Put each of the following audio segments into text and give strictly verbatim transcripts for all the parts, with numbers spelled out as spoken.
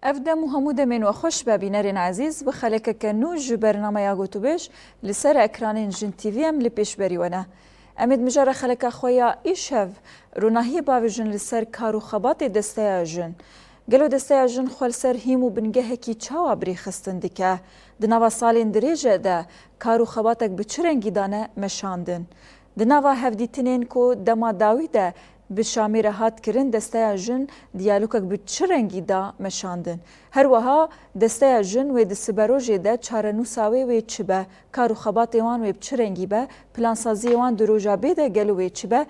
Ev dem û hemû demên we xweş be, bînerên ezîz. Bi xelekeke nû ji bernameya Gotûbêj li ser ekranên Jin T V em li pêşberî we ne. Em ê di mijara xeleka xwe ya îşev ronahiyê bavêjin li ser kar û xebatê Desteya Jin. Gelo Desteya Jin xwe li ser hîm û bingehekî çawa bi rêxistin dike? Di nava salên dirêje de kar û xebatek bi çi rengî dane meşandin? Di nava hevdîtinên ku dema dawî de bi Şamê re hat kirin, Desteya Jin diyalogek bi çi rengî da meşandin? Her wiha Desteya Jin wê di siberojê de çarenûsa wê wê çi be? Kar û xebatê wan wê bi çi rengî be? Plansaziyê wan di roja bê de gelo wê çi be?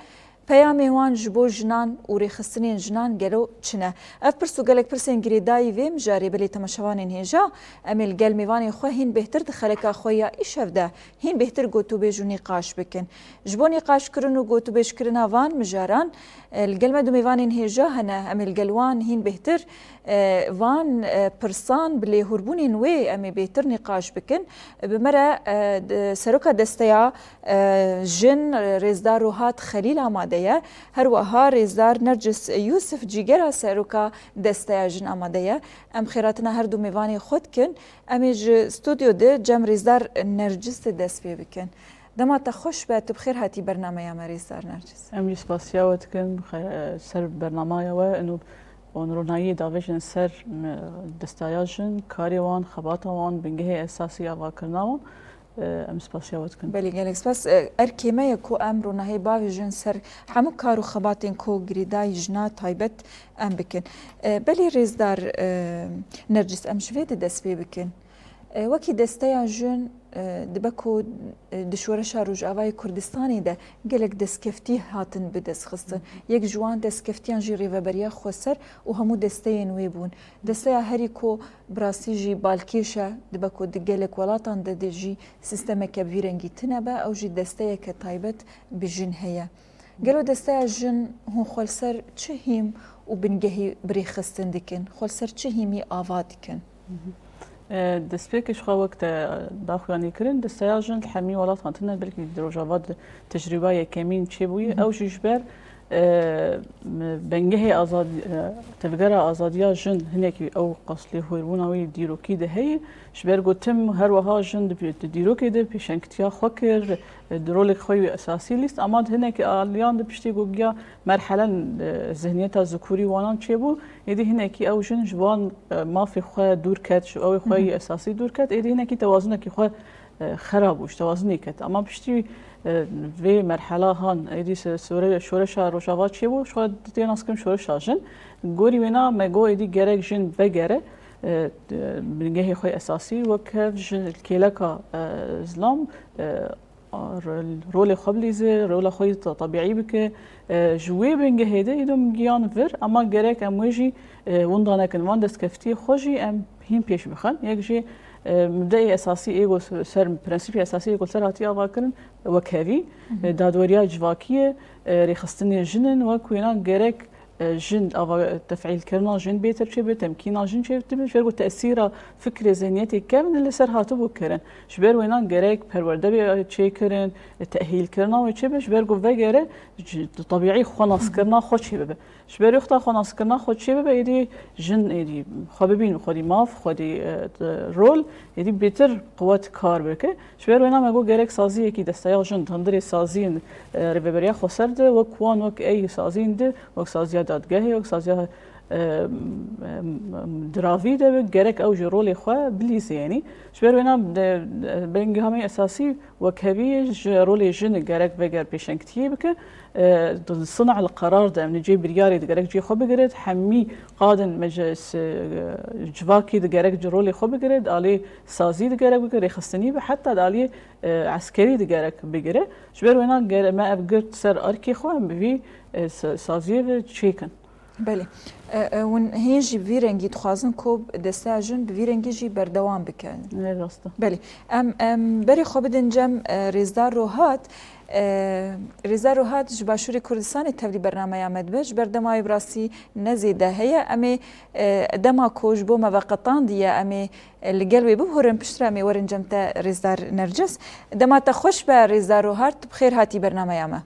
Peyamên wan ji bo jinan û rêxistinên jinan gelo çi ne? Ev pirs û gelek pirsên girêdayî vê mijarê belê temaşevanên hêja, em ê li gel mêvanên xwe hîn bêhtir di xeleka xwe ya îşev de hîn bêhtir gotûbêj û nîqaş bikin. Ji bo nîqaşkirin û gotûbêjkirina van mijaran, e, li gel me du mêvanên hêja hene. Em ê li gel wan hîn bêhtir, e, van, e, pirsan bi lêhûrbûnên wê em ê bêhtir nîqaş bikin. Bi me re, e, d-, Seroka Desteya, e, Jin, e, Rêzdar Rohat Xelîl amade ye. Her wiha Rêzdar Nercis Yûsif Cîgera Seroka Desteya Jin amade ye. Em xêratina her du mêvanê xwe dikin. Em ê ji stûdyo de cem Rêzdar Nercis de dest pê bikin. Dema te xweş be, tu bi xêr hatî bernameya me, Rêzdar Nercis. Em jî spasiya we dikin, bi xêr, ser bernameya we, û ronahiyê davêjin ser, m, Desteya Jin, karê wan, xebata wan, bingehê esasî ya avakirina wan. Em spasiya we dikin. Belê, gelek spas. E, erkê me ye ku em ronahiyê bavêjin ser hemû kar û xebatên ku girêdayî jina taybet em bikin. E, belê Rêzdar, e, Nercis, em ji vê de dest pê bikin. E, wekî Desteya Jin, e, dibe ku, e, di şoreşa Rojavayê Kurdistanê de gelek destkeftî hatin bi dest xistin. Yek ji wan destkeftiyan jî Rêveberiya Xweser û hemû desteyên wê bûn. Desteya herî ku bi rastî jî balkêş e, dibe ku di gelek welatan de, de jî sîstemeke bi vî rengî tune be, ew jî desteyeke taybet bi jin heye. Gelo Desteya Jin hûn xwe li ser çi hîm û bingehî bi rêxistin dikin? Xwe li ser çi hîmî ava dikin? E, destpêkê ji xwe wek te daxuyanî kirin, Desteya Jin li hemî welatan tune, belkî di Rojava de tecrûba yekemîn çêbûye. Ew jî ji ber, e, m-, bingehê azadî, e, tevgera azadiya jin hinekî ew qas lêhûrbûna wî dîrokî de heye. Ji ber ku tim her wiha jin di, di dîrokê de pêşengtiya xwe kir, di rolek xwe yê esasî lîst, ama di hinekî aliyan de piştî ku giya merhelen, e, zihniyeta zikûrî wanan çêbû, êdî hinekî ew jin ji wan, e, mafê xwe dûr ket, ji ew xwe yê esasî dûr ket, êdî hinekî tewazinekî xwe, e, xera bû, ji tewazinê ket. Ama piştî, e, vê merhela han, êdî se-, sore-, şoreşa Rojava çêbû, ji xwe tê naskirin şoreşa jin. Gorî wêna me got êdî gerek jin vegere, e, bingehê xwe esasî wek hev ji kêleka, e, zilam, e, a, ro-, rolê xwe bilîze, rola xwe yê te-, tebîî bike. E, ji wê bingehê de îdom giyan vir, ama gerek em wê jî, e, winda nekin. Van destkeftiyê xwe jî em hîn pêş bixin. Yek jî, e, mibdeê esasî ê ku ser, prensîpê esasî ê ku ser hatiye avakirin, wekhevî, e, dadweriya civakî ye, e, rêxistinê jin in, wek wêna gerek e, jin, ava tefîlkirina jin bêtir çêbe, temkîna jin çêbe, ji ber ku tesîra fikrê zihniyetê kevin li ser hatibû kirin. Ji ber wêna gerek perwerde bê çêkirin, tehîlkirina wê çêbe, ji ber ku vegere ji tebîî xwenaskirina xwe çêbibe. Ji ber wexta xwenaskirina xwe çêbibe, êdî jin êdî xwe bibîn, xwedî maf, xwedî, e, rol, êdî bêtir quwet kar bike. Ji ber wêna me got gerek saziyekî desteya jin di hundirê saziyên, e, Rêveberiya Xweser de, wek wan, wek ey saziyên di, wek saziya dadgehê, wek saziya, e, em, em, diravî de be, gerek ew jî rolê xwe bilîze, yanî. Ji ber wêna de, de, bingehê esasî wekhevî ji rolê jin gerek veger pêşengtiyê bike. E, sina el qerar de, em cê biryarê de gerek cê xwe bigire, hemî qadên meclis, e, civakî de gerek ci rolê xwe bigire, di alê sazî de gerek bigire, rêxistinî be, heta di alê, e, eskerî de gerek bigire. Ji ber wêna gere-, me ev girt ser erkê xwe, em bi vî, e, sa-, saziyê ve çêkin. Belê. E, e, hûn hên jî bi vî rengî dixwazin ku desteya jin bi vî rengî jî berdewam bike. Ne rast e. Belê. Em, em berê xwe bidin cem, e, Rêzdar Rohat. E, Rêzdar Rohat ji Başûrê Kurdistanê tevlî bernameya me dibe. Ji ber dema wê bi rastî ne zêde heye. Em ê, e, dema ku ji bo me veqetandiye, em ê, e, li gel wê bibûrin, piştre em ê werin cem te Rêzdar Nercis. Dema te xweş be Rêzdar Rohat, tu bi xêr hatî bernameya me.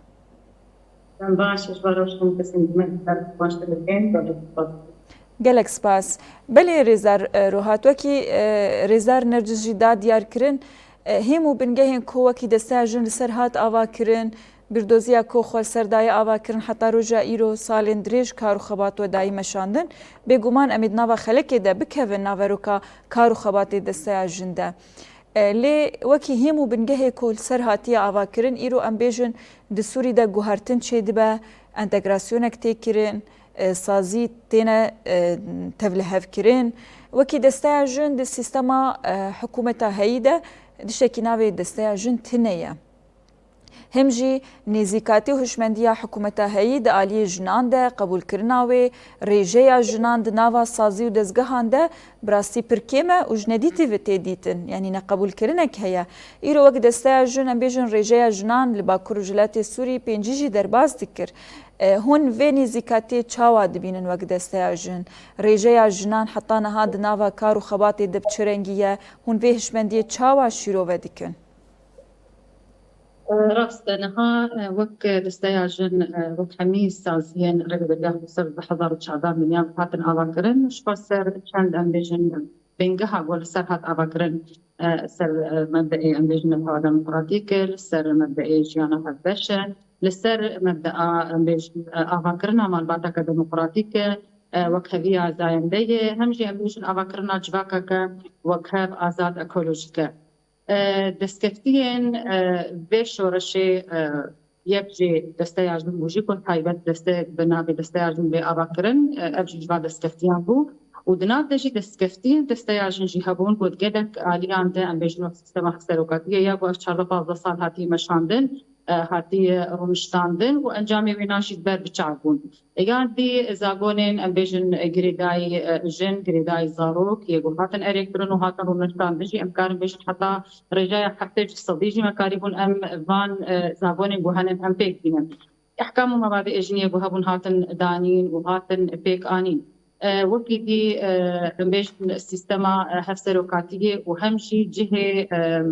Dem baş, ji bo roj hemû kesên di me baş dibin. Gelek spas. Belê rêzdar, e, Rohat, wekî, e, rêzdar Nercis jî da diyar kirin, e, hêm û bingehên ku wekî desteya jin li ser hat ava kirin, bîrdoziya ku xwe li ser daye ava kirin heta roja îro salên dirêj kar û xebat we dayî meşandin. Bêguman em ê di nava xelekê de bikevin naveroka kar û xebatê desteya jin de. E, lê wekî hêm û bingehê ku li ser hatiye avakirin, îro em bêjin di Sûrî de guhertin çêdibe, entegrasyonek tê kirin, e, sazî têne, e, tevlihevkirin. Wekî desteya jin di sîstema, e, hikûmeta heyî de tiştekî navê desteya jin tune ye. Hem jî nêzîkatî û hişmendiya hikûmeta heyî di aliyê jinan de, qebûlkirina wê, rêjeya jinan di nava sazî û dezgehan de bi rastî pir kêm e û ji nedîtî ve tê dîtin. Yanî neqebûlkirinek heye. Îro wek desteya jin, em bêjin rêjeya jinan li Bakur û Rojhilatê Sûrî pêncî jî derbas dikir. E, hûn vê nêzîkatiyê çawa dibînin wek desteya jin? Rêjeya jinan heta niha di nava kar û xebatê de bi çi rengî ye? Hûn vê hişmendiyê çawa şîrove dikin? Rast e, niha, e, wek desteya jin, e, wek hemî saziyên Rêveberiya Xweser du hezar û çardeh milyar hatin avakirin, ji xwe ser çend, em bêjin, bingeha ku li ser hat avakirin, e, ser, e, mebdeê, em bêjin, nava demokratîk e, li ser mebdeê jiyana hevbeş e, li ser mebdea, em bêjin, e, avakirina malbateke demokratîk e, e, wek heviya zayendeyê, hem jî, em bêjin, avakirina civakeke wekhev, azad, ekolojîk e. E, destkeftiyên, e, vê şoreşê, e, yek jî desteya jin bû, jî ku taybet desteyek bi navê desteya jin bê avakirin, e, ev jî ji van destkeftiyan bû. Û di nav de jî destkeftiyên desteya jin jî hebûn ku di gelek aliyan de, em bêjin, wek sîstema serokatiyê ya ku ev çardeh pazdeh sal hatiye meşandin, e, hatiye rûniştandin û encamê wênan jî di ber biçav bûn. Yan dî zagonên, em bêjin, girêdayî, e, jin, girêdayî zarok yê ku hatin erêkirin û hatin rûniştandin jî, em karin bêjin heta rêjeya heftê ji sedî jî me karîbûn em van, e, zagonên ku hene em pêk bînin. Ehkam û mebadê jiniyê ku hebûn hatin danîn û hatin pêk anîn. E, wekî dî, e, em bêjin sîstema, e, hevserokatiyê û hem jî cihê, e,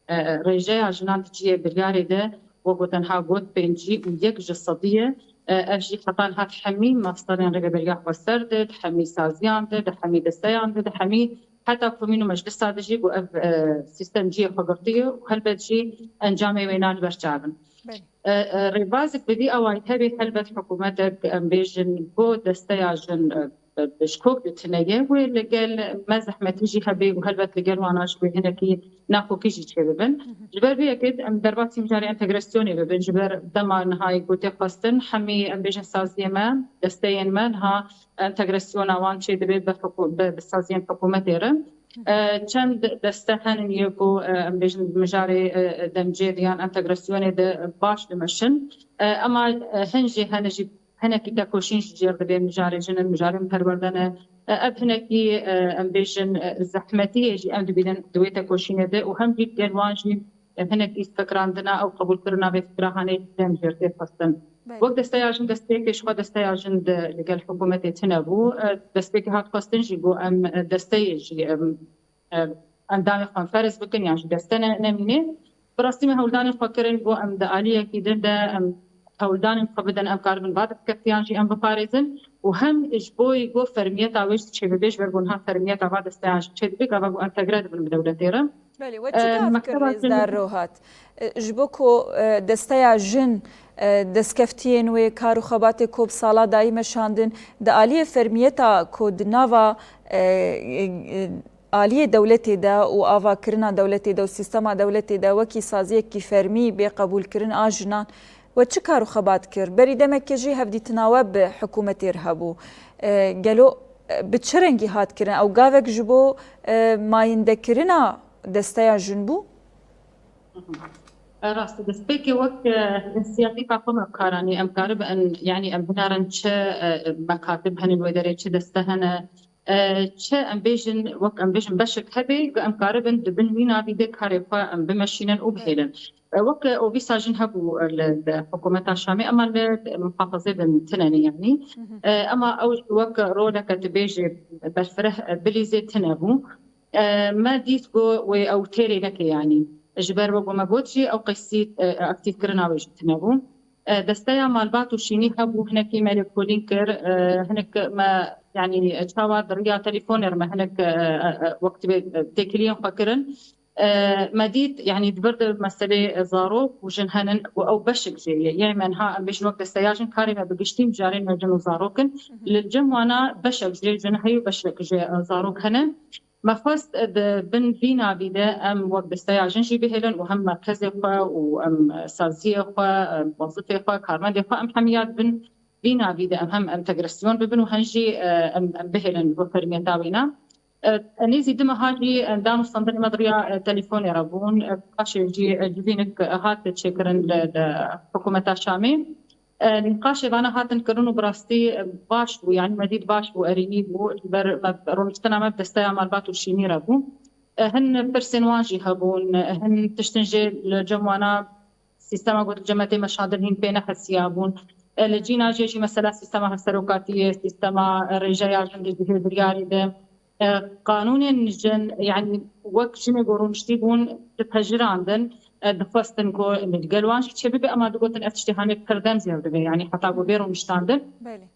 e, rêjeya jinan di cihê biryarê de, wek ku te niha got, pêncî û yek ji sedî ye. E, ev jî heta niha di hemî mafstalên Rêveberiya Xweser de, di hemî saziyan de, di hemî desteyan de, di hemî heta komîn û meclisa de jî ku ev, e, sîstem cihê xwe girtiye û helbet jî encamê wêna li ber çav in. Belê. E, e, rêbazek bi vî awayî hebe, helbet hikûmetek, em bêjin, ku desteya jin, e, bi, bi şikok de tune ye, wê li gel me zehmetî jî hebe û helbet li gel wana jî wê hinekî nakokî jî çêbibin. Hı hı. Ji ber vê yekê em derbasî mijarê entegrasyonê bibin. Ji ber dema nihayê ku tê xwestin, hemî, em bêjin, saziyê me, desteyên me niha entegrasyona wan çêdibe bi hikû-, bi, bi saziyên hikûmetê re. Hı hı. E, çend deste henin yê ku, e, em bêjin, mijarê, e, demcê de yan entegrasyonê de baş dimeşin. E, ema, e, hin jî hene jî hinekî tekoşîn ji cêr dibe, mijarê jin in, mijarên perwerde ne. E, ev hinekî, e, em bêjin, e, zehmetiyê jî em dibînin di wê tekoşînê de û hem jî gel wan jî, e, hinekî fikirandina ew qebûlkirina vê fikra hanê dem jêr tê xwestin. Belê. Wek desteya jin destpêkê ji xwe desteya jin di, li gel hikûmetê tune bû. E, destpêkê hat xwestin jî ku em, e, desteyê jî, em, e, endamê xwe ferz bikin yan jî deste ne-, nemîne. Bi rastî me hewldanên xwe kirin ku em di aliyekî din de em hewldanên xwe bidin, em karibin va destkeftî yan jî em biparêzin û hem ji bo ku fermiyeta wê jî çêbibe, ji ber ku niha fermiyeta va desteyan jî çêdibe, gava ku entegre dibin bi dewletê re. Belê, we çi gav kir, rêzdar Rohat? E, ji bo ku, e, desteya jin, e, destkeftiyên wê, kar û xebatê ku bi sala dayî meşandin, di aliyê fermiyeta ku di nava, e, e, e, aliyê dewletê de û avakirina dewletê de û sîstema dewletê de wekî saziyekî fermî bê qebûlkirin a jinan, we çi kar û xebat kir? Berî demekê jî hevdîtina we bi hikûmetê re hebû. E, gelo, e, bi çi rengî hat kirin? Ew gavek ji bo, e, mayîndekirina desteya jin bû? Rast e, destpêkê wek, e, însiyatîfa xwe me bi kar anî, em karibin, yanî em binerin çi, e, mekatib hene li wê derê, çi deste hene, e, çi em bêjin, wek em bêjin beşek hebe, ku em karibin di bin wî navî de karê xwe em bimeşînin û bihêlin. E, wek, e, Ovîsa Jin hebû, e, li, li hikûmeta Şamê, ema li muhafazê de tune ne yanî. Hı hı. E, ema ew wek roleke tu bêjê berfireh, e, bilîzê tune bû. E, me dît ku wê ew têrê neke yanî. Ji ber wek me got jî ew qeysî, e, aktîfkirina wê jî tune bû. E, desteya malbat û şînî hebû, hinekî me lêkolîn kir, e, hinek me Yanî çawa di riya telefonê re me hinek, e, e, e, wek tibê, e, têkiliyên xwe kirin. E, me dît, yanî di vir de meselê zarok û jin henin û ew beşek jê ye. Yê me niha em bêjin wek desteya jin karê me bi giştî mijarên me jin û zarok in. Li cem wana beşek jê jin heye û beşek jê, e, zarok hene. Me xwest, e, di bin vî navî de em wek desteya jin jî bihêlin û hem merkezê xwe û em, e, saziyê xwe, e, wezifê xwe, karmendê xwe em hemiya di bin vî navî de em hem entegrasyon bibin û hem jî, e, em, em bihêlin bo fermiyeta wêna. E, nêzî du meha jî, e, danûstandinê me di riya, e, telefonê re bûn. E, paşê jî, e, civînik, e, hat çêkirin li, li hikûmeta Şamê. E, nîqaşê vana hatin kirin û bi rastî, e, baş bû, yanî me dît baş bû, erênî bû. Ji ber me, rûniştina me bi desteya malbat û şînî re bû. E, hin pirsên wan jî hebûn, e, hin tiştin jê li cem wana sîstema ku di cem me tê meşandin hîn pê nehesiyabûn. E, li cîna jê jî mesela sîstema hevserokatiyê, sîstema rêjeya jin di cihê biryarî de, e, qanûnên jin, yanî wek jinê ku rûniştî bûn, dipejirandin, e, dixwestin ku li gel wan jî çêbibe, ema digotin ev tiştê hanê pir dem zêr dibe, yanî heta ku bê rûniştandin. Belê.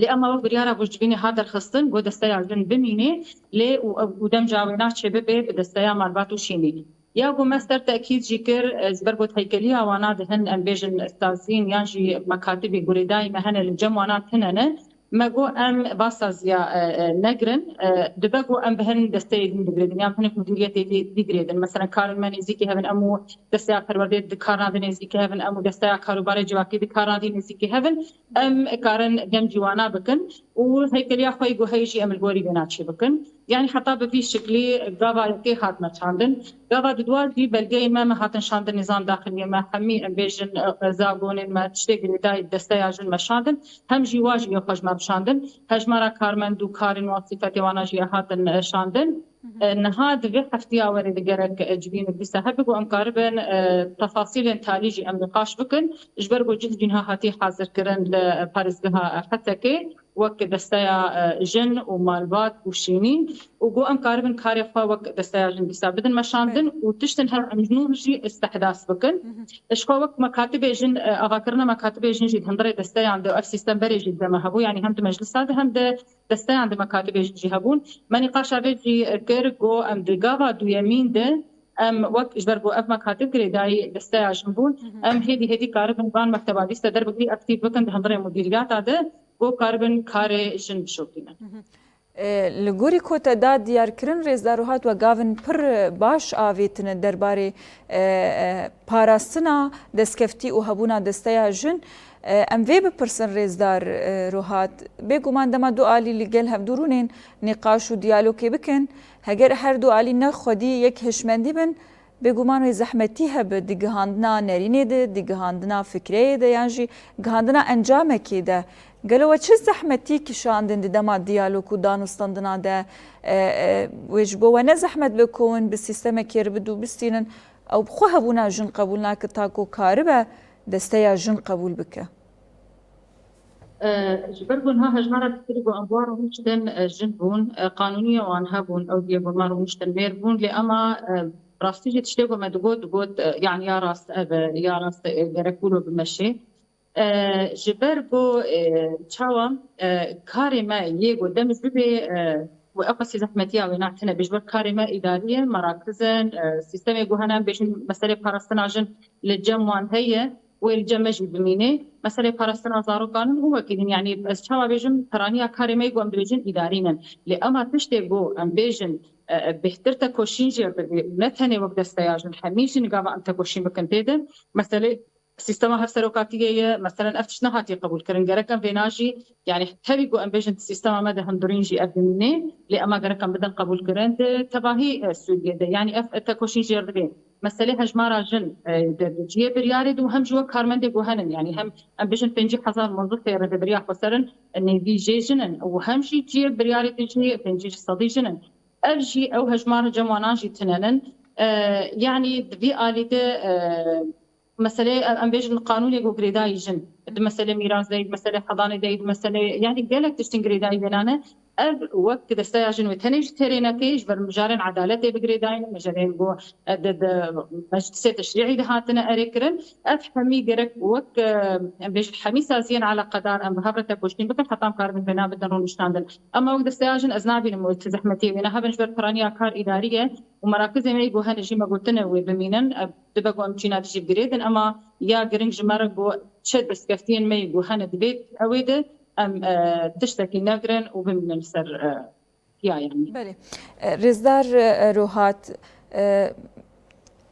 Lê ema wek biryara ku ji civînê hat derxistin, ku desteya jin bimîne, lê û, û demca wê naçe bibe bi desteya malbat û şînî. Ya ku me ser tekîd jî kir, e, ji ber ku heykeliya wana dihin, em bêjin sazîn yan jî mekatibê girêdayî me hene li cem wana tune ne, me got em va saziya, e, e, negirin, e, dibe ku em bi hin desteyê din digirêdin, yan bi hinek mudîriyetê dî, digirêdin. Meselen, karên me nêzîkî hev in, em û desteya perwerdeyê di kar nadin nêzîkî hev in, em û desteya karûbarê civakî di kar nadin nêzîkî hev in, em karin dem cî wana bikin û heykeliya xwe yê ku heye jî em li gorî vê naçê bikin. Yanî heta bi vî şiklî gava yekê hat meşandin. Gava dudwa jî belgeyên me, me hatin şandin nîzam daxiliyê me, hemî em bêjin, e, e, zagonên me, tiştê girêdayî desteya jin meşandin. Hem jî wa jî yê xwe ji me bişandin. Hejmara karmend û karên wan, sîfetê wana jî hatin, e, şandin. E, niha di vê heftiya werê de gerek, e, civîn û dîsa hebe ku em karibin, e, tefasîlên talî jî em nîqaş bikin. Ji ber ku cih jî niha hatiye hazirkirin li, e, parêzgeha, e, Hesekê wek desteya, e, jin û malbat û şînî û ku em karibin karê xwe wek desteya jin dîsa bidin meşandin û tiştin her em ji nû jî istihdas bikin. Ji xwe wek mekatibê jin, e, avakirina mekatibê jin jî di hundirê desteyan de ev sîstem berê jî di me hebû, yanî hem di meclisa de hem di desteyan di mekatibê jin jî hebûn. Me nîqaşa vê jî kir ku em di gava duyemîn de em wek ji ber ku ev mekatib girêdayî desteya jin bûn, em hêdî hêdî karibin van mekteba dîsa derbikî aktîf bikin di hundirê mudîriyata de ku karibin karê jin bişopînin. E, li gorî ku te da diyarkirin, Rêzdar Ruhat, we gavin pir baş avêtine derbarê, e, e, parastina destkeftî û hebûna desteya jin. E, em vê bipirsin, Rêzdar, e, Ruhat. Bêguman dema du alî li gel hevdû rûnên nîqaş û diyalogê bikin, heger her du alî ne xwedî yek hişmendî bin, bêguman wê zehmetî hebe di gihandina nerînê de, di gihandina fikreyê de yan jî gihandina encamekê de. Gelo we çi zehmetî kişandin di dema diyalog û danûstandina de? E, e, wê ji bo we ne zehmet be ku hûn bi sîstemekê re bidû bistînin, ew bi xwe hebûna jin qebûl nake ta ku karibe desteya jin qebûl bike? E, ji ber ku niha hejmara pirsgirêk ku em bi wan rûniştin, e, jin bûn, e, qanûniyê wan hebûn, ew diye ku me rûniştin mêr bûn, lê ema, e, rastî jî tiştê ku me digot, digot, e, yanî ya rast ev e, ya rast, e, gerek wilo bimeşe. E, ji ber ku, e, çawa, e, karê me yê ku dem ji bibê, e, û ew qasî zehmetiya wê ne tune bê, ji ber karê me îdarî ye, merakiz in, e, sîstemê ku hene, em bêjin meselê parastina jin li cem wan heye, wê li cem me jî bimîne. Meselê parastina zarokan in û wekî din, yanî ez çawa bêjim, piraniya karê me yê ku em dibêjin îdarî ne. Lê ema tiştê ku em bêjin, e, e, bêhtir tekoşîn jê re bibê, ne tenê wek desteya jin, hemî jin gava em tekoşîn bikin tê de. Meselê sîstema hevserokatiyê ye, meselen ev tişt nehatiye qebûlkirin. Gerek em vêna jî, yanî tevî ku em bêjin sîstema me de hundirîn jî ev dimîne, lê ema gerek em bidin qebûlkirin di tevahî, e, Sûriyê de. Yanî ev, e, tekoşîn jê re dibê. Meselê hejmara jin, e, di cihê biryarê de û hem ji wek karmendê ku henin, yanî hem em bêjin pêncî hezar mozifê rêvebiriya xweser in, e, nêvî jê jin in û hem jî cihê biryarê de jî pêncî ji sedî jin in. Ev jî ew hejmara cem wanan jî tune nin. E, yanî di vî alî de, e, meselê, em, em bêjin qanûnê ku girêdayî jin, di meselê mîras de, di meselê hedanê de, di meselê, yanî gelek tiştên girêdayî vêna ne. Ev wek desteya jin wê tenê ji têrê nekê, ji ber mijarên edaletê bi girêdayî ne, mijarên ku, e, di, di meclisê teşrî'î de hatine erê kirin. Ev hemî gerek wek, e, em bêjin hemî saziyên eleqedar em bi hev re tekoşîn bikin, heta em karibin vêna bidin rûniştandin. Ema wek desteya jin ez nabînim wê ti zehmetiyê wê ne hebin, ji ber piraniya kar îdarî ye û merakizê me yî ku hene jî me gotine wê bimînin, e, dibe ku em çîna dijî bi girêdin, ema ya giring ji me re ku çi destkeftiyên me yî ku hene di vê ewê de em, e, tiştekî negirin û bimînin li ser, e, piya, yanî. Belê. E, Rêzdar, e, Rohat, e,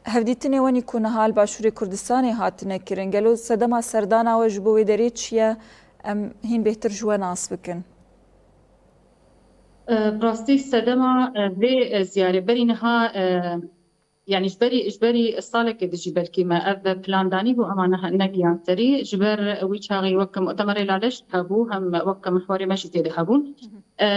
hevdîtinê wenî ku niha li Başûrê Kurdistanê hatine kirin, gelo sedema serdana we ji bo wê derê çi ye? Em hîn bêhtir ji we nas bikin. E, bi rastî sedema, e, vê, e, ziyarê berî niha, e, yanî ji berî, ji berî salekê dijî belkî me ev plan danî bû, ema ne, negiyan serî. Ji ber wî çaxî wek mutemerê Laleş hebû, hem wek mihwarê me jî tê de hebûn. E,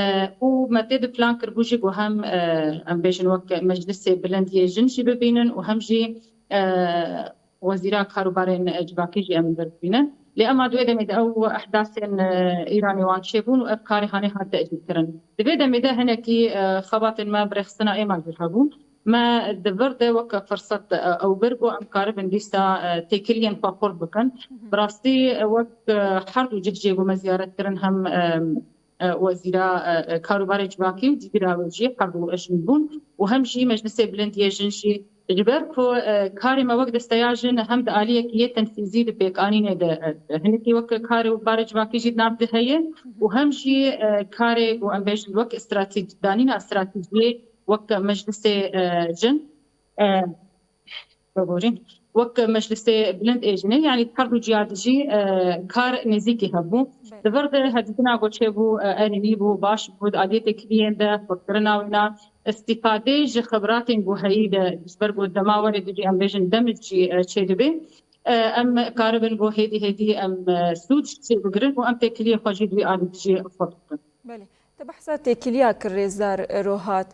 û me tê de plan kiribû jî ku hem, e, em bêjin wek meclisê bilind yê jin jî bibînin û hem jî, e, wezîra kar û barên civakî jî em li vir bibînin. Lê ema di wê demê de ew ehdasên, e, Îranê wan çêbûn û ev karê hanê hat tecîlkirin. Di vê demê de hinekî, e, xebatên me bi rêxistina êma jî hebûn. Me di vir de weke firset, e, ew bir ku em karibin dîsa, e, têkiliyên xwe xurt bikin. Bi rastî, e, wek, e, her du cih jê ku me ziyaret kirin, hem, e, e, wezîra, e, e, karûbarê civakî û cîgira wê jî her du jin bûn û hem jî Meclisê Bilind yê Jin jî, ji ber ku, e, karê me wek desteya jin hem di aliyekî yê tenfîzî di pêkanînê de, e, hinekî wek karê û barê civakî jî di nav de heye û hem jî, e, karê ku em bêjin wek stratej-, danîna stratejiyê wek Meclisê, e, Jin, e, Biborîn. Wek Meclisê Bilind ê Jinê, yanî her du ciya dijî, e, kar nêzîkî hebû. Belê. Di vir de hevdîtina ku çêbû, e, erênî bû, baş bû, di aliyê têkiliyên de xurtkirina wêna, îstîfadê ji xibratên ku heyî de, ji ber ku dema werê dijî em bêjin demid jî, e, çêdibe. E, em karibin ku hêdî hêdî em, e, sûd ji çê bigirin û em têkiliyê xwe jî di vî alî dijî xurt bikin. Belê. Te behsa têkiliya kir, Rêzdar Rohat.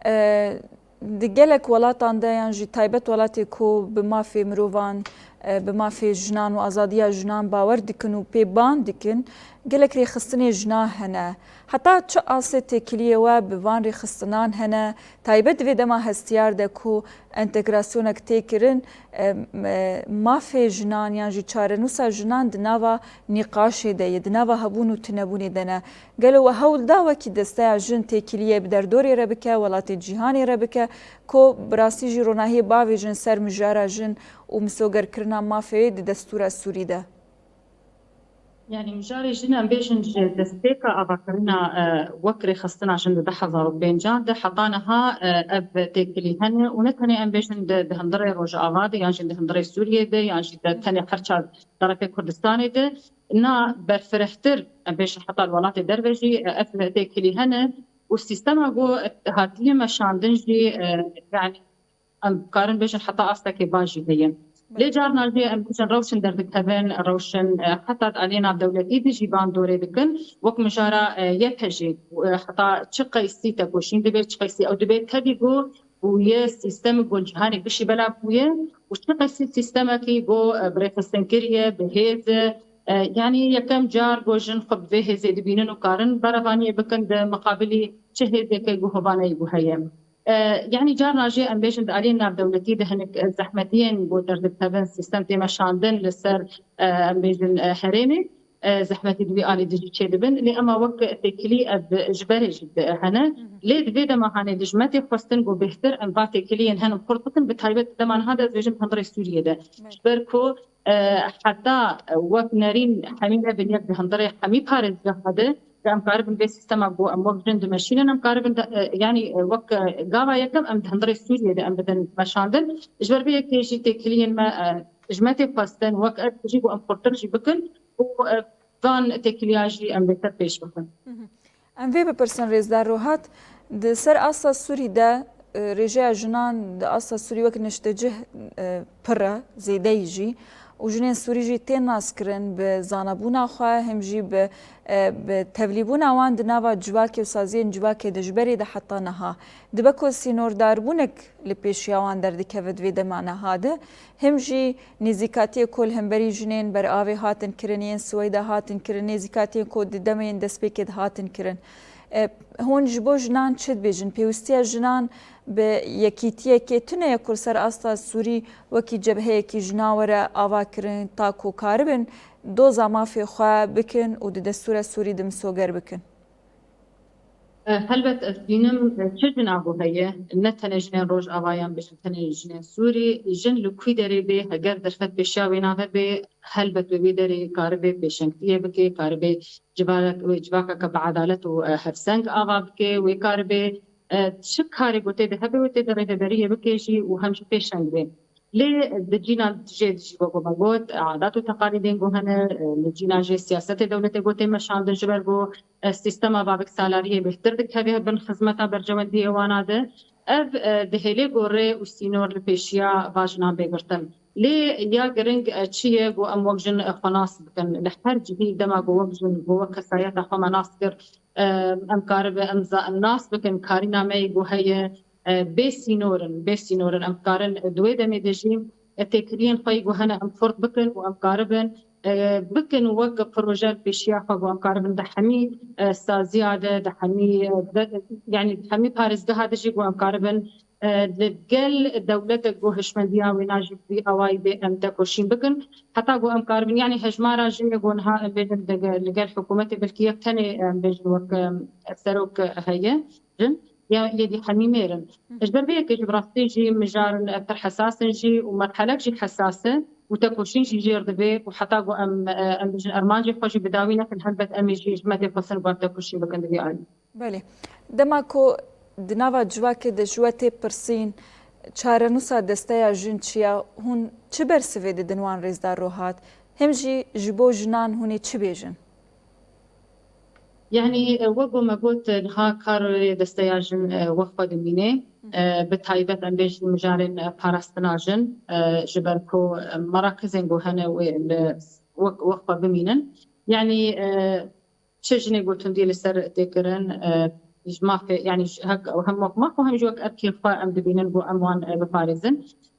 E, di gelek welatan de yan jî taybet welatê ku bi mafê mirovan, e, bi mafê jinan û azadiya jinan bawer dikin û pê ban dikin, gelek rêxistinê jina hene. Heta çi asê têkiliyê we bi van rêxistinan hene? Taybet di vê dema hestiyar de ku entegrasyonek tê kirin, e, m-, e, mafê jinan yan jî çarenûsa jinan di nava nîqaşê de ye, di nava hebûn û tunebûnê de ne. Gelo we hewl da wekî desteya jin têkiliyê bi derdorê re bike, welatê cîhanê re bike, ku bi rastî jî ronahiyê bavêjin ser mijara jin û misogerkirina mafê di destûra Sûrî de? Yanî mijarê jin em bêjin ji destpêka avakirina, e, wek rêxistina jin di du hezar û pêncan de heta niha, e, ev têkilî hene û ne tenê em bêjin di, di hundirê Rojava de yan jî di hundirê Sûriyê de yan jî di tenê her çar tarafê Kurdistanê de. Na berfirehtir, em bêjin heta li welatê derve jî, e, ev têkilî hene û sîstema ku hatiye meşandin jî, e, yanî em karin bêjin heta astekê baş jî heye. Lê carna jî em bêjin rewşin derdikevin, rewşin, e, heta di aliyê navdewletî de jî bandorê dikin, wek mijara, e, Y P G, e, heta çi qeysî tekoşîn dibe, çi qeysî ew dibe, tevî ku bûye sîstemê ku li cîhanê gişî belav bûye û çi qeysî sîstemekî ku, e, bi rêxistin kiriye, bi hêz e, e, yanî yekem car ku jin xwe bi vê hêzê dibînin û karin berevaniyê bikin di miqabilî çi hêzeke ku hovaneyî ku heye. E, yanî carna jî em bêjin di aliyên navdewletî de hinek, e, zehmetiyên ku derdikevin, sîstem tê meşandin li ser, e, em bêjin, e, herêmê, e, zehmetî di vî alî de jî çêdibin. Lê ema wek têkilî ev ji berê jî di hene. Lê di vê dema hanê de ji me tê xwestin ku bêhtir em va têkiliyên henin xurt bikin, bi taybet dema niha de ez bêjim hundirê Sûriyê de. Ji ber ku, e, heta wek nerîn hemî nebin yek di hundirê hemî parêzgeha de, em karibin vê sîstema ku em wek jin dimeşînin, em karibin de, e, yanî, e, wek, e, gava yekem em di hundirê Sûriyê de em bidin meşandin. Ji ber vê yekê jî têkiliyên me, e, ji me tê xwestin, wek ev jî ku em xurtir jî bikin û, e, van têkiliya jî em bêtir pêş bixin. Em vê bipirsin, Rêzdar Rohat, di ser asta Sûrî de, e, rêjeya jinan di asta Sûrî wek niştecih, e, pir e, zêdeyî jî û jinên Sûrî jî tên naskirin bi zanebûna xwe, him jî bi, e, bi tevlîbûna wan di nava civakê û saziyên civakê de ji berê de heta niha. Dibe ku sînordarbûnek li pêşiya wan derdikeve di vê dema niha de, him jî nêzîkatiyê ku li hemberî jinên ber avê hatin kirin, yên Sweyda hatin kirin, nêzîkatiyên ku di demên destpêkê de hatin kirin. E, hûn ji bo jinan çi dibêjin? Pêwîstiya jinan bi yekîtiyekê tune ye ku li ser asta Sûrî wekî cebheyekî jina were avakirin, ta ku karibin doza mafê xwe bikin û di destûra Sûrî de misoger bikin? E, helbet ez bînim, e, çi jina ku heye, ne tenê jinên Rojava yan bêjin tenê jinên Sûrî, jin li kwî derê bê, heger derfet pêşiya wê nave bê, helbet wê wê derê karibe pêşengtiyê bike, karibe civak-, wê civakeke bi edalet û, e, hevseng ava bike, wê karibe, e, çi karê ku tê de hebe, wê tê de rêveberiyê bike jî û hem jî pêşeng bê. Lê di cîna jê de jî wek me got, adat û teqalîdên ku hene, e, li cîna jê siyasetê dewletê ku tê meşandin ji ber ku, e, sîstema vavik salariyê bêhtir dikeve bin xizmeta berjewendiyê wana de. Ev, e, dihêlê ku rê û sînor li pêşiya va jinan bê girtin. Lê ya giring, e, çi ye ku em wek jin, e, xwe nas bikin? Li her cihî dema ku wek jin, ku wek kesayeta xwe me nas kir, e, em karibe em za-, nas bikin karîna me yê ku heye, e, bê sînor in, bê sînor in. Em karin di wê demê de jî, e, têkiliyên xwe yê ku hene em xurt bikin û em karibin, e, bikin wek proje pêşiya xwe ku em karibin di hemî, e, saziya de, di hemî, e, de, yanî di hemî parêzgeha de jî ku em karibin, e, li gel dewletek ku hişmendiya wêna jî bi vî awayî bê em tekoşîn bikin. Heta ku em karibin, yanî hejmara jin yê ku niha em bêjin li gel, li gel hikûmetê belkî yek tenê em bêjin wek, e, serok heye jin. Ya yê dî hemî mêr in. Hı hı. Ji ber vê yekê jî bi rastî jî mijarin, e, pir hesas in jî û merhelek jî hesas e û tekoşîn jî jêr dibe û heta ku em, e, em bêjin armancê xwe jî bi dawî nekin, helbet em ê jî ji me tê xwestin ku em tekoşîn bikin di vî alî. Belê. Dema ku di nava civakê de ji we tê pirsîn, çarenûsa desteya jin çi ya, hûn çi bersivê didin wan rêzdar Rohat? Hem jî ji bo jinan hûn ê çi bêjin? Yanî, e, wek ku me got, e, niha karê desteya jin, e, wek xwe dimîne. Hı hı. E, bi taybet em bêjin mijarên, e, parastina jin, e, ji ber ku, e, merakizên ku hene wê li, wek, wek xwe bimînin. Yanî, e, çi jinê ku tundî li ser tê kirin, e, ji mafê, yanî ji hek, hem wek maf û hem jî wek erkê xwe em dibînin ku em wan, e, biparêzin.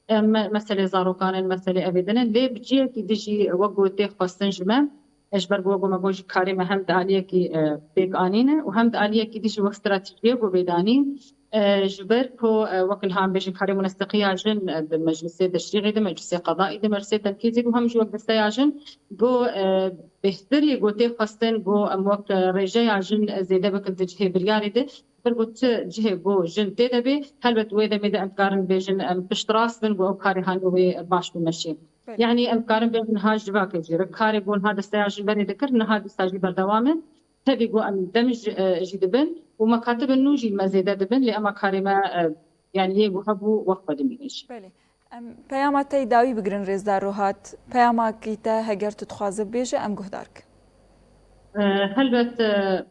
E, me-, meselê zarokan in, meselê evê din in. Lê bi cihekî dijî wek ku tê xwestin ji me, e, ji ber ku wek ku me got jî karê me hem di aliyekî, e, pêk anîne û hem di aliyekî dijî wek stratejiyê ku bê danîn, e, ji ber ku, e, wek niha em bêjin karê muneseqiya jin, e, di meclisê teşrîxê de, meclisê qedaî de, meclisê tenkîzê de û hem jî wek desteya jin ku, e, bêhtirî ku tê xwestin ku em wek, e, rêjeya jin, e, zêde bikin di cihê biryarê de. Pir ku tu cihê ku jin tê de bê, helbet wê demê de em dikarin bêjin, em piştrast bin ku ew karê hanî wê baş bimeşê. Belê. Yanî em dikarin bêjin niha civakê jî, karê ku niha desteya jin berê dikir, niha dîsa jî berdewam e. Tevî ku em dem jî, e, jî dibin û mekatibên nû jî me zêde dibin, lê ema karê me, e, yanî yê ku hebû wek xwe dimîne jî. Belê. Em peyama te yî dawî bigirin rêzdar Rohat. Peyamakî te heger tu dixwaze bibêje, em guhdar kin. E, helbet, e,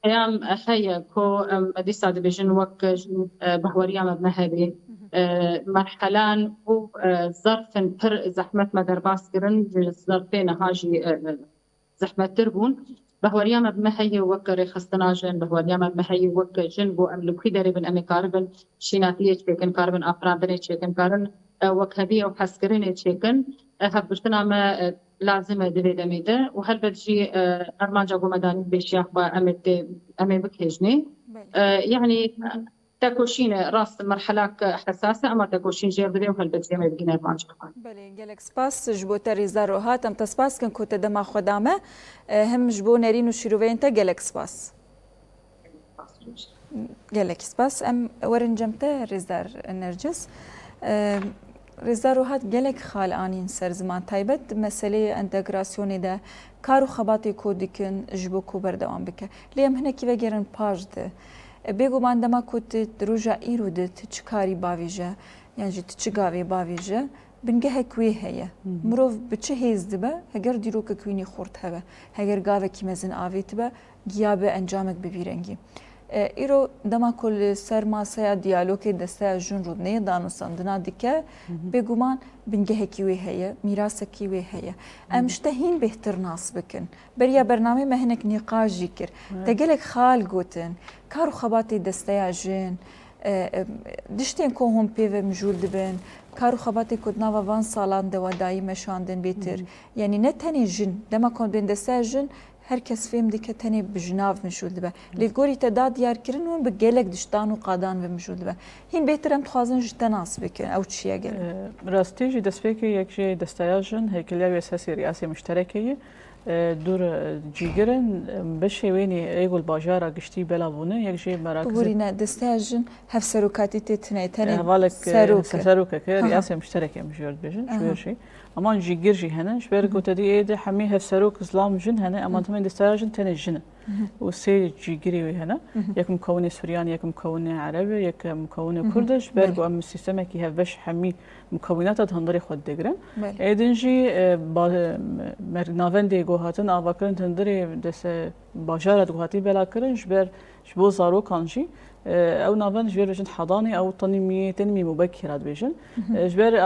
peyam heye ku em dîsa dibêjin wek jin, e, behweriya me bi me hebe. Hı hı. E, merhelan û, e, zerfên pir zehmet me derbas kirin, ji zerfê niha jî, e, zehmettir bûn. Behweriya me bi me heye wek rêxistina jin, behweriya me bi me heye wek jin, ku em li kwî derê bin, em ê karibin şînatiyê çêkin, karibin afirandinê çêkin, karin, e, wekheviye û hezkirinê çêkin. E, hevgirtina me, e, lazim e di vê demê de û helbet jî, e, armanca ku me danî pêşiya xwe em ê tê, em ê bikêjinê. Belê. E, yanî, Tekoşîn e, rast merhelak hesas e, ama tekoşîn jêr divê û helbet jê me bigîne armanc bixwe. Belê, gelek spas ji bo te rêzdar Rohat. Em te spas dikin ku te dema xwe da me. E, hem ji bo nerîn û şîroveyên te gelek spas. Gelek spas. Em werin cem te rêzdar Nergis. E, rêzdar Rohat gelek xal anîn ser ziman. Taybet meseleyê entegrasyonê de kar û xebatê ku dikin ji bo ku berdewam bike. Lê em hinekî vegerin paş de. E, bêguman dema ku tu di roja îro de tu çi karî bavêje, yan jî tu çi gavê bavêje, bingehek wê heye. Hı hı. Mirov bi çi hêz dibe, heger dîrokek wî nî xurt hebe, heger gavekî mezin avêtibe, giya bi encamek bi vî rengî. E, îro dema ku li ser masaya diyalogê desteya jin rûneyê danûstandina dike, hı hı, bêguman bingehekî wê heye, mîrasekî wê heye. Hı hı. Em ji te hîn bêhtir nas bikin. Beriya bernameyê me hinek nîqaş jî kir. Evet. Te gelek xal gotin. Kar û xebatê desteya jin, e, e, tiştên ku hûn pê ve mijûl dibin, kar û xebatê ku di nava van salan de we dayî meşandin bêtir. Hı hı. Yanî ne tenê jin, dema ku bên desteya jin, Her kes fêm dike tenê bi jina ve mijûl dibe. Lê gorî te da diyarkirin hûn bi gelek diştan û qadan ve mijûl dibe. Hîn bêtir em dixwazin ji te nas bikin, ew çi ye gelek? E, rastî jî destpêkê yek jê desteya jin, hêkiliya U S S ê riyasê muşterekê ye. E, dûr, e, cîgir in, e, beşê wênî ê ku li bajara giştî bela bûne, yek jê merakizê. Bibûrîne, desteya jin hevserokatî tê tune, tenê hevalek, e, serok e. Serokek e, riyasê muşterekê em jê dibêjin, ji Aha. wê jî. Ama cîgir jî hene, ji ber Hı hı. ku te dî ê de hemî hevserok zilam jin hene, ama Hı. temê desteya jin tenê jin e. Hı hı. Û sê cîgirê wê hene. Hı hı. Yek mukewinê Suryan, yek mukewinê Ereb e, yek mukewinê Hı hı. Kurd e. Ji ber Belê. ku em sistemekî hevbeş hemî mukewînata di hundirê xwe digirin. Belê. Ê din jî, e, ba-, e, mer-, navendê ku hatin avakirin di hundirê dese bajara di ku hatî bela kirin, ji ber ji bo zarokan jî, e, ew navend ji vê re jin hedanê, ew tenî miyê, tenî mî mubekî re dibêjin. Hı hı. E, ji ber, e,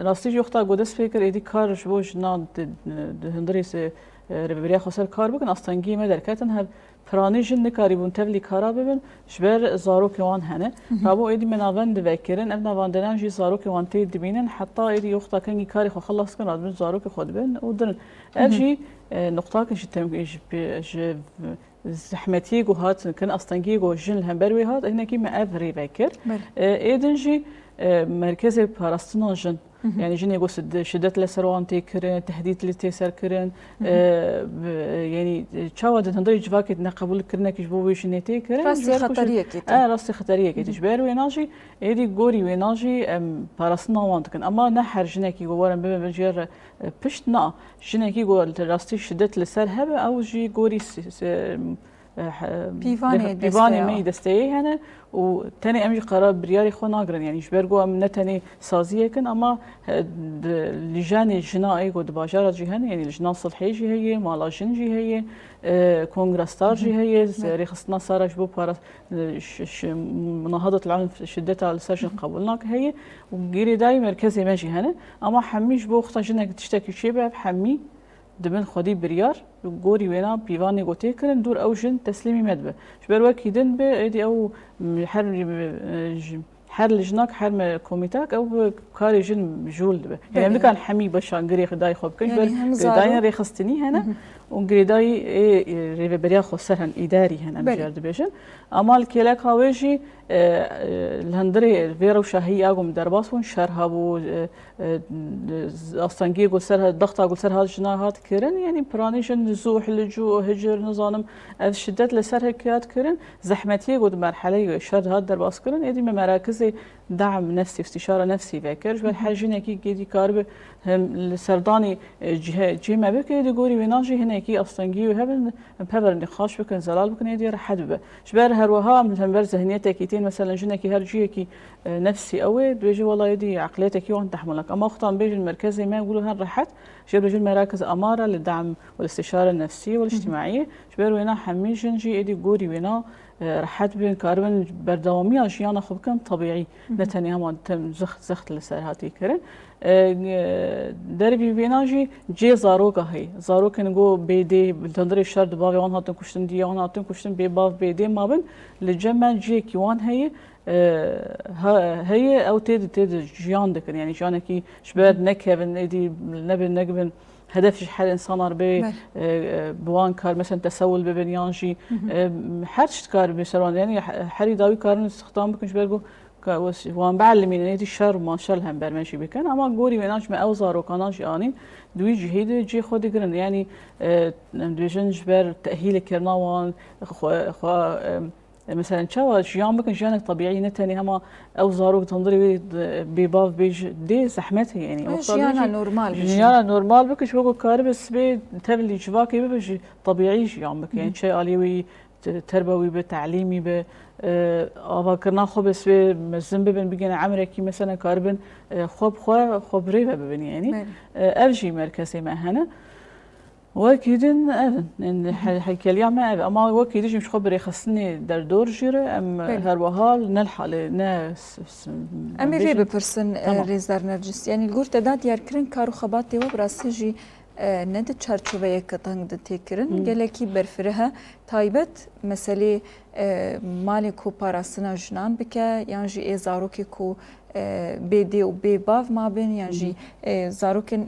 rastî jî wexta ku dest pê kir, êdî kar ji bo jinan di, di hundirê se, e, rêveberiya xweser kar bikin, astengiyê me derketin, hev piranî jin nikarîbûn tevlî kara bibin, ji ber zarokê wan hene. Hı hı. Rabo êdî me navend vekirin, ev navendenan jî zarokê wan tê dibînin, heta êdî wexta kengî karê xwe xelas kin, radibin zarokê xwe dibin û dirin. Ev Hı hı. jî, e, nuqtakê ji tem-, ji pê-, ji zehmetiyê ku hat kirin, astengiyê ku jin li hember wê hat, hinekî me ev rê vekir. Belê. E, ê din jî, e, merkezê parastina jin, Hı hı. yanî jinê ku sid-, şidet li ser wan tê kirin, tehdît li tê ser kirin, Hı hı. e, bi-, yanî çawa di hundirê civakê de neqebûlkirinekî ji bo wê jinê tê kirin, Rastî ji ber ku jin-, xeteriyekê tê. e, rastî xeteriyekê tê. Hı hı. Ji ber wêna jî, êdî gorî wêna jî em parastina wan dikin. Ama ne her jinekî ku werin bibin, bibin jê re, e, pişt, na. Jinekî ku li rastî şidet li ser hebe, ew jî gorî si-, si-, e, he-, Pîvanê pîvanê desteya. me yî desteyê hene û tenê em jî qerar biryarê xwe nagirin. Yanî ji ber ku em ne tenê saziyek in, ama, e, di, lîjanê jina ê ku di bajara jî hene, yanî lijna silhê jî heye, mala jin jî heye, e, kongra star jî Hı hı. heye, Evet. rêxistina sara ji bo para, e, ş-, ş-, munahadat al şideta li ser jin Hı hı. qebûl nake heye û girêdayî merkezê me jî hene. Ama hemî ji bo wexta jinek tiştekî çêbe, ev hemî dibin xwedî biryar, gorî wêna pîvanê ku tê kirin, dûr ew jin teslîmî me dibe. Ji ber wekî din be, êdî ew, m, her, e, ji, her lijnak, her me komîtak, ew bi karê jin mijûl dibe. Yanî em Belê. nikan hemî beşan girê dayî xwe bikin, ji Yanî ber hem girêdayên zaro- rêxistinî hene Hı hı. û girêdayî ê, e, rêveberiya xweser hene, îdarî hene, em Belê. jê re dibêjin. Ama li kêleka wê jî, e, e, li hundirê vê rewşa heyî a ku em derbas bûn, şer hebû, e, e, astengiyê ku ser hat, dexta ku ser hat jina hat kirin, yanî piranî jin zû, hilcû, hicir, nizanim, ev şidet li ser heke hat kirin, zehmetiyê ku di merheleyê şer de hat derbas kirin, êdî me merakizê dam nefsî, îstîşara nefsî vekir. Ji ber Hı hı. her jinekî êdî karibe hem li serdanî, e, cihê, cihê me bike, êdî gorî wêna jî hinekî astengiyê wê hebin, em peverên nîqaş bikin, zelal bikin, êdî rehet bibe. Ji ber her wiha em li hember zihniyetekî tên, meselen jinekî her cihekî e, nefsî ew ê, dibêje, wela êdî eqliyetekî wan tehmil nake. Ama wextan bêjin merkezê me wilo her rehet, jê bêjin merakiz amara li dam û li îstîşare nefsî û Hı hı. îctimaiyê, ji ber wêna hemî jin jî êdî gorî wêna, e, rehet bin, karibin berdewamiya jiyana xwe bikin tebîî, Hı hı. ne tenê hema tim zext, zext li ser hatî kirin. E, e, dervî wêna jî cê zaroka heye. Zarokên ku bê dê, li hundirê şer di bavê wan hatin kuştin, diya wan hatin kuştin, bê bav, bê dê mabin, li cem me cihekî wan heye, e, ha-, heye, ew tê di, tê di jiyan dikin. Yanî jiyanekî ji ber Hı hı. nekevin, êdî nebin, negibin hedef ji her insana re bê, Belê. e, e, bi wan kar, mesela tesewul bibin yan jî, Hı hı. e, her tişt kar bi ser wan. Yanî he-, herî dawî karin stixdam bikin ji ber ku ka-, wes-, wan biellimînin, êdî şer û manşer li hember me jî bikin. Ama gorî wêna ji me ew zarokana jî anîn, di wî cihê de cihê xwe digirin. Yanî, e, em dibêjin ji ber tehîlê kirina wan, xwe, xwe, e, E, mesela çawa jiyan bikin, jiyanek tebîî, ne tenê hema ew zarok di hundirê wê, e, bê bav bê ji dê zehmet heye, yanî. Ew Wexta jiyana bê jî normal be jiyana jî. normal bikin, ji bo ku karibe sibê tevlî civakê bibe, ji tebîî jiyan bikin. Yanî Hı hı. çi aliyê wê te-, terba wî be, telîmî be, e, avakirina xwe be sibê mezin bibin, bigihine emrekî, mesela karibin, e, xwe bi xwe, xwe bi rê ve bibin, yanî. Belê. E, ev jî merkezê me hene. Wekî din ev in. Yanî Hı hı. he-, heykeliya me ev e. Ama wekî din jî em ji xwe bi rêxistinê derdor jî re, em Belê. her wiha ne li halê, ne s-, s-, Em ê vê bêjin bipirsin, e, Tamam. Rêzdar Nercis. Yanî li gor te da diyarkirin kar û xebatê we bi rastî jî e, ne di çarçoveyeke teng de tê kirin. Gelekî berfireh e. Taybet meselê, e, malê ku parastina jinan bike, yan jî ê zarokê ku, e, bê dê û bê bav mabin, yan jî, e, zarokên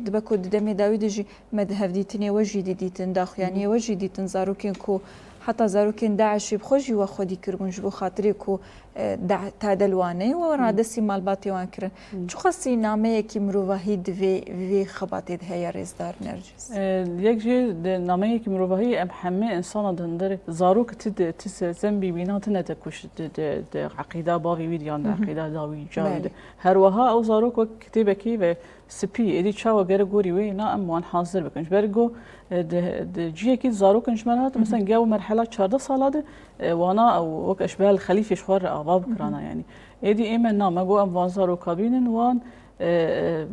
dibe ku di demê dawî de jî me di hevdîtinê we jî dî dîtin, daxuyaniyê we jî dîtin, zarokên ku heta zarokên DAIŞê bi xwe jî we xwedî kiribûn ji bo xatirê ku, e, da-, tade li wan neyê û radestî malbatê wan kirin. Çiqasî nameyekî mirovahî di vê, vê xebatê de heye, rêzdar Nercîs? E, yek jî di nameyekî mirovahî em hemê insana di hundirê zarok ti di, ti se-, zembî wîna tine te kuş di, di, di eqîda bavê wî di yan di eqîda dawî cawî Belê. di. Her wiha ew zarok wek kitêbekî ve spî, êdî çawa gerek gorî wê, na em wan hazir bikin. Ji ber ku, e, di, di cihekî zarokin ji me re hatin, mesela, gel û merhela çardeh sala de, e, wana ew wek eşbehel xelîfê ji xwe re ava bikirana, yanî. Êdî ê me na, me got em van zaroka bînin, wan, e, e,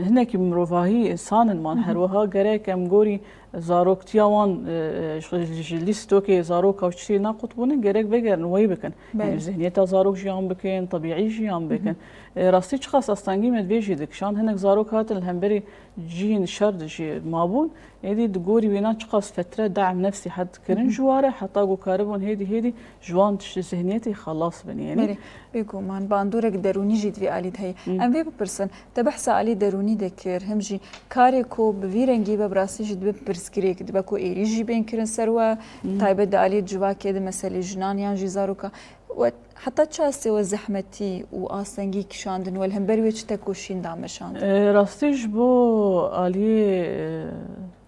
hinekî mirovahî, însan in wan, her wiha gerek em gorî zaroktiya wan, e, e, ji, ji lîstokê zaroka û çirî naqut bûnin, gerek vegerin, wê bikin. Belê. Yanî zihniyeta zarok jiyan bikin, tebîî jiyan bikin. E, rastî çiqas astengî me di vê jî dikişand. Hinek zarok hatin li hemberî cihên şer de jî mabûn. Êdî di gorî wêna çiqas fetre daim nefsî het kirin ji ware, heta ku karibûn hêdî hêdî ji wan tiştê zihniyetê xelas bin. Yanî Belê, bêguman bandorek derûnî jî di vê alî de heye. Em vê bipirsin, te behsa alî derûnî de kir, him jî karê ku bi vî rengî be bi rastî jî dibe pirsgirêk, dibe ku êrîş jî bên kirin ser we, taybet di aliyê civakê de meselê jinan yan jî zaroka. We heta çi astê we zehmetî û astengî kişandin we li hember wê çi tekoşîn dameşand? E, rastî ji bo aliyê, e,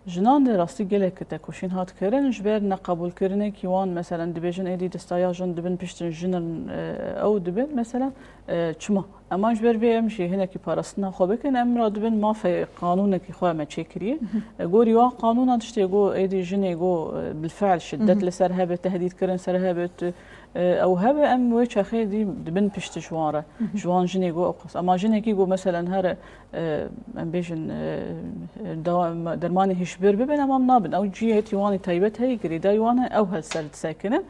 jinan de rastî gelek tekoşîn hat kirin. Ji ber neqebûlkirinekî wan, meselen, dibêjin êdî destaya jin dibin piştin jin in, e, ew dibin, meselen, e, çima? Ema ji ber vê em jî hinekî parastina xwe bikin, em radibin mafê qanûnekî xwe me çêkiriye. E, gorî wan qanûna tiştê go êdî jinê go, e, bilfiil şiddet li ser hebe, tehdîdkirin ser hebe, tu, e, ew hebe, em wê çaxê dî dibin pişt ji wan re. Ji wan jinê go ew qas. Ema jinekî go meselen here, e, em bêjin, e, e, dewa-, dermanê hişbir bibin, em am nabin. Ew cihê êdî wan ê taybet heye, girêdayî wan heye, ew hel ser disekinin.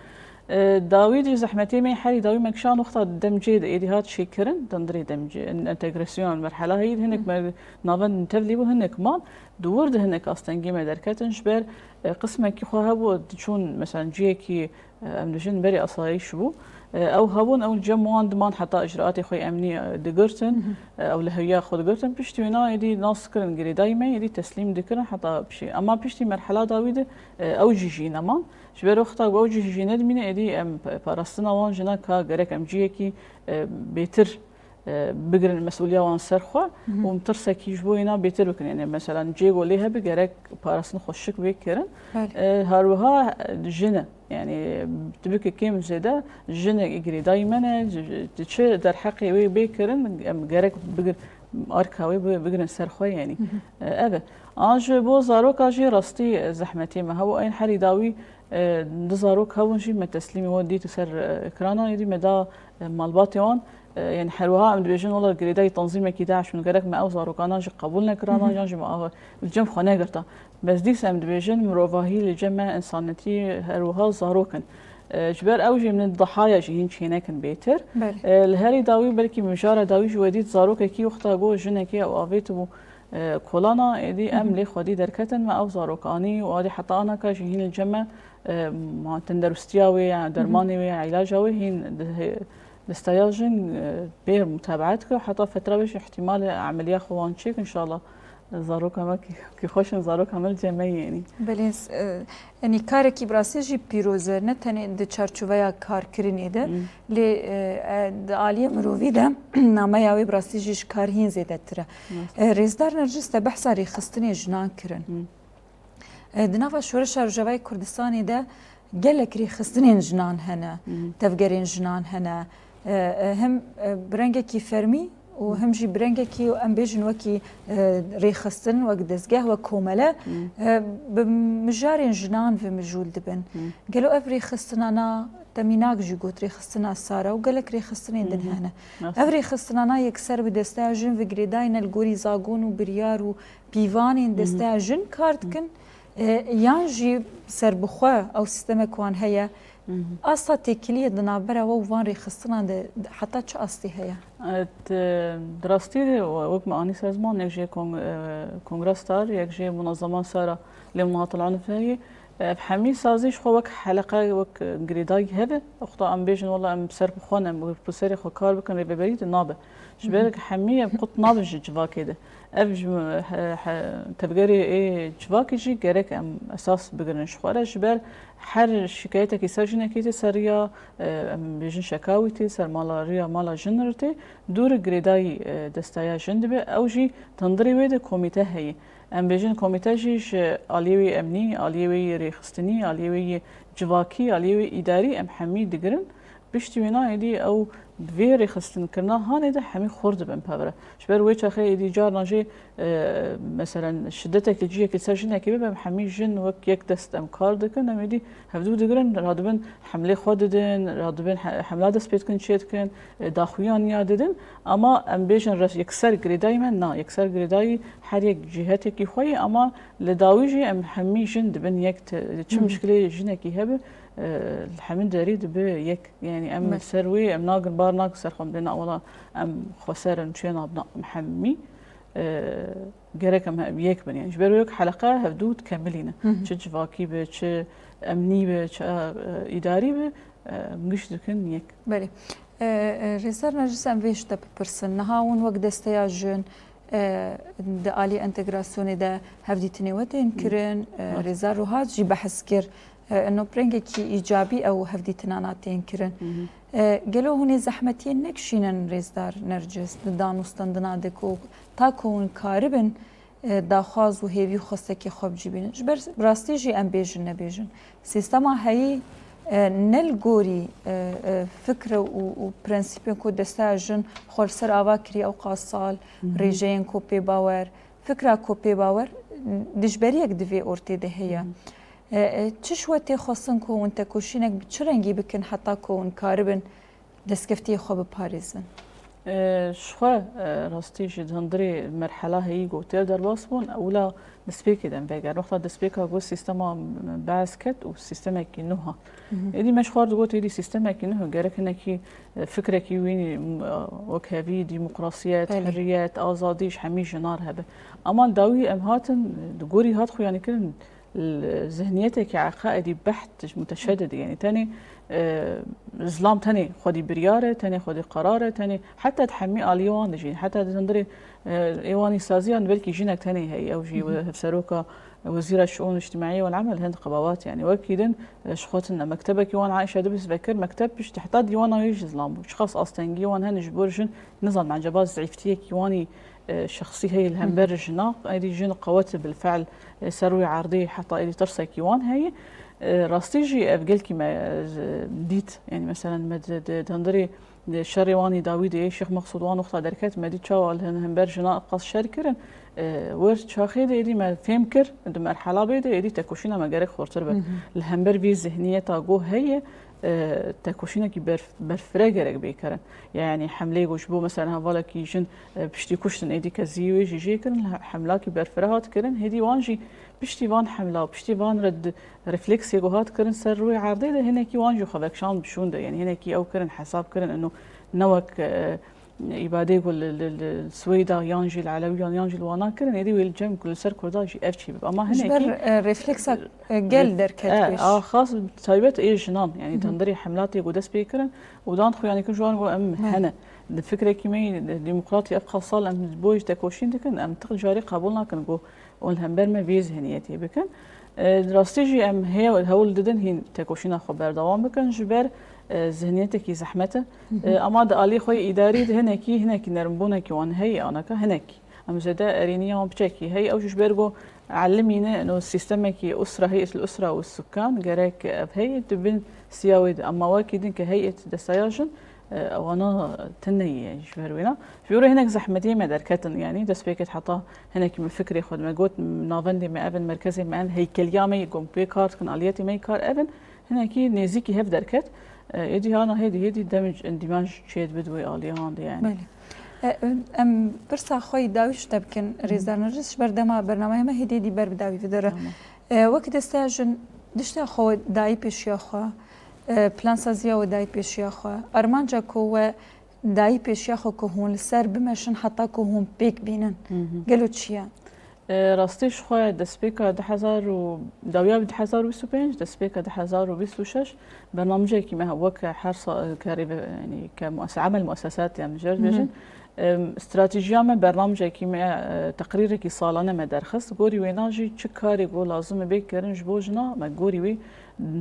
E, dawî jî zehmetê me herî dawî me kişand wexta demcê de êdî hat çêkirin, dindirê demcê, en-, entegrasyon merhela heyî hinek me navend tevlî bû, hinek man. Di wir de hinek astengî me derketin, ji ber, e, qismekî xwe hebû, diçûn, mesela, cihekî, e, em dijin berê asayîş bû. E, ew hebûn, ew cem wan diman heta icraatê xwe emnî, e, digirtin, e, ew li hewiya xwe digirtin. Piştî wêna êdî nas kirin girêdayî me, êdî teslîm dikirin heta piştî. Ema piştî merhela dawî de, e, ew jî jî neman. Ji ber wexta ku ew cih jî nedimîne, êdî em p-, parastina wan jina ka gerek em cihekî, e, bêtir, e, bigirin mesûliya wan ser xwe û em tirsekî ji bo wêna bêtir bikin. Yanî, meselan, cihê ku lê hebe gerek parastin xwe şik bê kirin. Belê. E, her wiha, e, jin e. Yanî, tu bike kêm zêde, jinek girêdayî me ne, ji-, ji-, diçe derheqê wê bê kirin, em gerek bigir-, arka wê bi-, bigirin ser xwe, yanî. E, ev e. An ji bo zaroka jî rastî, e, zehmetê me hebû. Ên herî dawî, e, du zarok hebûn jî me teslîmê wan dît ser, e, ekranan, êdî me da, e, malbatê wan. E, yanî her wiha em dibêjin, wela girêdayî tanzîmekî DAIŞ bin, gerek me ew zarokana jî qebûl nekirana, yan jî me ava li cem xwe negirta. Bes dîsa em dibêjin, mirovahî li cem me, însanetî her wiha zarok in. E, ji ber ew jî min dihaya jî hîn çênekin bêtir. Belê. E, li herî dawî belkî mijara dawî jî we dît zarokekî wexta got jinekê ew avêtibû, e, kolana, êdî em lê xwedî derketin me ew zarok anî û adî heta anaka jî hîn li cem me, e, ma tenderustiya wê, ya dermanê wê, ya îlaca wê hîn di-, desteya jin, e, pê mutabaet kir, heta fetra wê jî ihtimal e emeliya xwe wan çêk, înşallah zaroka me kî, kî xweş in, zaroka me li cem me yê, yanî. Belê, e, Yanî karekî bi rastî jî pîroz e, ne tenê di çarçoveya karkirinê de, lê, e, e, di aliyê mirovî de nameya wê bi rastî jî ji kar hîn zêdetir e. Rast. E, Rêzdar Nerjis, te behsa rêxistinê jinan kirin. E, di nava Şoreşa Rojavayê Kurdistanê de gelek rêxistinên jinan hene, tevgerên jinan hene. E, e, him, e, bi rengekî fermî û him jî bi rengekî, em bêjin, wekî, e, rêxistin, wek dezgeh, wek komele, e, bi mijarên jinan ve mijûl dibin. Gelo ev rêxistinana te mînak jî got, rêxistina Sara û gelek rêxistinên din hene. Rast. Ev rêxistinana yekser bi desteya jin ve girêdayî ne li gorî zagon û biryar û pîvanên desteya jin kar dikin, e, yan jî serbixwe ew sîstemek wan heye, Asta têkiliyê di navbera we û van rêxistinan de heta çi astî heye? Evet, e, di rastî de we-, wek me anî ser ziman, yek jê kong-, e, Kongra Star, yek jê Munazema Sara lê Munatil Unf heye. Ev hemî sazî ji xwe wek heleqe, wek girêdayî hebe. Wexta em bêjin, wela em ser bi xwe ne, em bi serê xwe kar bikin, rêveberî de nabe. Ji ber hemî em qut nabin ji civakê de. Ev ji he-, he-, tevgerê ê civakê jî gerek em esas bigirin ji xwe re. Ji ber her şikayetekî ser jinekê tê, ser riya, e, em bêjin şekawî tê, ser mala, riya mala jin re tê, dû re girêdayî, e, desteya jin dibe. Ew jî di hundirê wê de komîte heye. Em bêjin komîte jî ji aliyê wê emnî, aliyê wê yê rêxistinî, aliyê wê yê civakî, aliyê wê îdarî em hemî digirin. Piştî wêna êdî ew bi vê rêxistinkirina hanê de hemî xurt dibin pevre. Ji ber wê çaxê êdî carna jê, e, meselen şidetekî cihekî ser jinekê bibe, em hemî jin wek yek dest em kar dikin, em êdî hevdû digirin, radibin hemlê xwe didin, radibin he-, hemla dest pê dikin çê dikin, e, daxuyan ya didin. Ama em bêjin res-, yekser girêdayî me na, yekser girêdayî her yek cîhetekî xwe ye, ama li dawî jî em hemî jin dibin yek te-, çi mişkilê jinekî hebe, e, li hemî derî dibe yek. Yani em ser wê em nagin, bar nakin ser xwe, em dê na wela em xweser in, çê nabin, em hemî, e, gerek em he-, yek bin. Yani ji ber wê wek heleqa hevdû dikemilîne. Çi civakî be, çi emnî be, çi, e, îdarî be, e, em giş dikin yek. Belê. E, e, Rêzdar Nerjis, em vê ji te bipirsin. Niha hûn wek desteya jin, e, di alî entegrasyonê de hevdîtinê we tên kirin, e, Rêzdar Ruhat jî behs kir. E, ino bi rengekî îcabî ew hevdîtinana tên kirin. E, gelo hûn ê zehmetiyê nekişînin, Rêzdar Nerjis, di danûstandina de ku ta ku hûn karibin, e, daxwaz û hêvî û xwestekê xwe bi cî bînin? Ji ber bi rastî jî em bêjin nebêjin, sîstema heyî, e, ne li gorî, e, e, fikr û, û prensîpên ku desteya jin xwe li ser ava kiriye ew qas sal, rêjeyên ku pê bawer, fikra ku pê bawer, dijberiyek di vê ortê de heye. E, e, çi ji we tê xwestin ku hûn tekoşînek bi çi rengî bikin heta ku hûn karibin destkeftiyê xwe biparêzin? E, ji xwe, e, rastî jî di hundirê merhela heyî ku tê derbas bûn, ewla destpêkê de em vegerin. Wexta destpêka ku sîstema Bees ket û sîstemekî nû hat. Êdî me ji xwe re digot, êdî sîstemekî nû gerek hinekî, e, fikrekî wî, e, wekhevî, demokrasiyet, heriyet, azadî ji hemî jinar hebe. Ama li dawî em hatin, di gorî hat xuyanîkirin, L-, zihniyetekî eqaidî beht muteşedid, yani tenê, e, zilam tenê xwedî biryar e, tenê xwedî qerar e, tenê heta di hemî aliyê wan de jî, heta di hundirê, e, ê wanî saziyan belkî jinek tenê heye, ew jî hevseroka Wezîra Şiûn Îctimaiyê wal Emel, hind qebawat, yani wekî din, e, ji xwe tune. Mektebekî wan Aîşe Dibis vekir, mekteb piştî heta dîwana wê jî zilam bû. Çiqas astengî wan hene ji bo jin, nizanim, ecaba zîftiyekî wanî e, şexsî heye li hember jina, êdî jin qewet bilfe'l, e, ser wê erdê heta êdî tirsekî wan heye. E, rastî jî ev gelkî me, e, dît, yani meselen me di, di, di hundirê, di şerê wanî dawî de yê Şêx Meqsûd wan wexta derket, me dît çawa li hin-, hember jina qas şer kirin. E, wir çaxê de êdî me fêm kir, di merhela bê de êdî tekoşîna me gerek xurtir be. Li hember vî zihniyeta go heye, e, tekoşînekî berf-, berfire gerek bê kirin. Yani hemleyê ku ji bo mesela hevalekî jin, e, piştî kuştin êdî kezî wê jî jê kirin, he-, hemlakî berfire hat kirin, hêdî wan jî piştî van hemla û piştî van re di refleksê ku hat kirin ser rûyê erdê de hinekî wan jî xwe vekşand bi şûn de, yani hinekî ew kirin hesab kirin, ino ne wek, e, îbadê ku li, li, li Swêda yan jî li Elewiyan yan jî li wana kirin, êdî wê li cem ku li ser Kurda jî ev çê bibe. Ama Ji ber, hinekî, e, refleksa, e, gel derket e, pêş. A xas taybet ê jinan, yani Hı hı. tendirê hemlatê ku dest pê kirin û dan xuyanî kir ji wan ku em Hı. hene. Di fikrekî me yî demokratî ev qas sal em ji bo jî tekoşîn dikin, em tiq carê qebûl nakin ku hûn li hember me vê zihniyetê bikin. E, rastî jî em hê-, hewl didin hîn tekoşîna xwe berdewam bikin, ji ber, e, zihniyetekî zehmet e. Hı hı. E, ama di alî xwe yê îdarî de hinekî, hinekî nermbûnekî wan heye, anaka hinekî. Em zêde erêniya wan piçekî heye, ew jî ji ber ku elimîne, ino sîstemekî usra, heyet el usra û sukan, gerek ev heye, di bin siya wê de. Ama wekî din ke heyet destaya jin, e, ewana tune ye ji ber wêna. Ji ber wê hinek zehmetiyê me derketin, yanî destpêkê heta hinek me fikrê xwe me got, navendê me ev in, merkezê me ev in, heykeliya me yê ku em pê kar dikin, aliyetê me yê kar ev in, hinekî nêzîkî hev derket. E, êdî hana hêdî hêdî demij endîman çê dibit wê aliyê han de yani. Belê. E, em pirsa xwe yî dawî ji te bikin, Hı hı. Rêzdar Nerjis, ji ber dema bernameya me hêdî hêdî ber bi dawî videre. Tamam. E, wek desteya jin dişta xwe dayî pêşiya xwe, E, plansaziya we dayî pêşiya xwe. Armanca ku we dayî pêşiya xwe ku hûn li ser bimeşin heta ku hûn pêk bînin. Gelo çi ye? E, rastî ji xwe destpêka du hezar û dawiya du hezar û bîst û pênc, destpêka du hezar û bîst û şeş bernamecekî me wek her sa-, ke rêve-, yanî ke muese-, emel muesesat ya min jê re dibêjin. Em, stratejiya me, bernamecekî me, e, teqrîrekî salane me derxist. Gorî wêna jî çi karê ku lazim e bê kirin ji bo jina, me gorî wî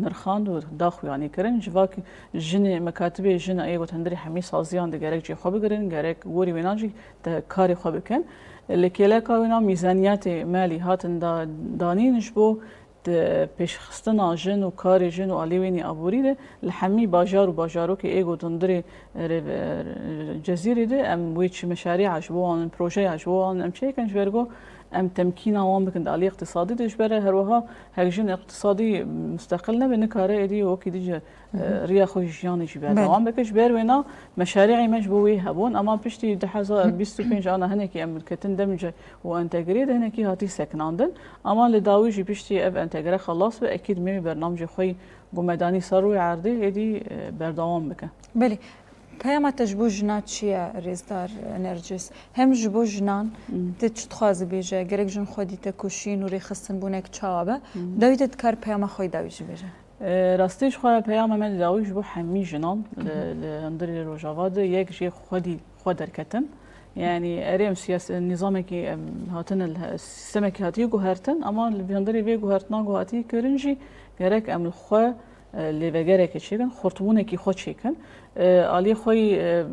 nirxand û da xuyanî kirin. Civak jinê, mekatibê jin ê ku tendirê hemî saziyan de gerek cê xwe bigirin, gerek gorî wêna jî te karê xwe bikin. Li kêleka wêna mîzaniyetê me lî hatin da-, danîn ji bo di pêşxistina jin û karê jin û aliyê wênî aborî de li hemî bajar û bajarokê ê ku di hundirê, e, rê-, e, Cezîrê de em wê çi meşarîa ji bo wan in, projeya ji bo wan in, em çêkin ji ber ku em temkîna wan bikin di aliyê iqtisadî de, ji ber herwiha hek jin iqtisadî musteqil nebe, nikare êdî wekî dî ji, e, riya xwe ji jiyanê jî berdewam bike. Ji ber wêna meşarî'ê me ji bo wê hebûn, ama piştî du hezar bîst û pênc ana hinekî em ketin demce û entegrê de hinekî hatî sekinandin. Ama li dawî jî piştî ev entegre xelas be, ekîd me wê bernamcê xwe yî ku me danî ser rûyê erdê êdî, e, berdewam bike. Belê. Peyama te ji bo jina çi ye, Rêzdar Nercis? Hem ji bo jinan Hmm. te çi dixwaze bêje? Gerek jin xwedî tekoşîn û rêxistin bûnek çawa be? Hmm. Dawî te dikar peyama xwe yî dawî jî bêje. E, rastî ji xwe peyama me di dawî ji bo hemî jinan li, li hundirê Rojava de yek jê xwedî xwe derketin. Yanî erê em siyas-, nîzamekî em hatine li he-, sîstemekî hatiye guhertin, ama li vê hundirê vê guhertina ku hatiye kirin jî gerek em li xwe, e, lêvegerekê çêkin, xurtbûnekî xwe çêkin. E, aliyê xwe yî, e,